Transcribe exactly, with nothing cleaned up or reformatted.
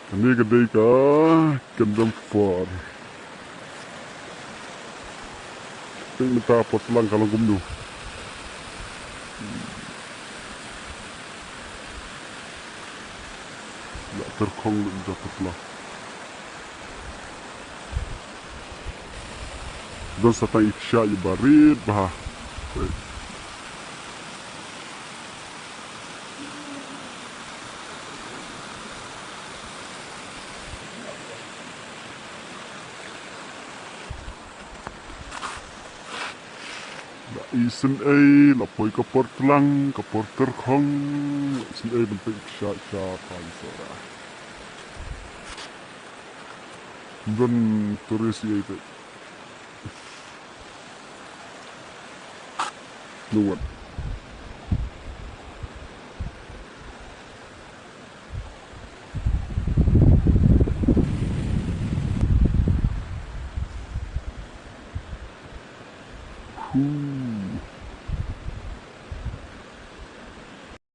Kane ka dei ka Khyndemphor. Peit mynta por tlang ka long kumno. La tyrkhong lut mynta por tlang. Don sa tang i kshaid iba rit bha. La isynei, la poi ka por tlang, ka por tyrkhong, la isynei ban peit kshaid sha Pansora. Don tourist ei peit. Nuwat. Hu.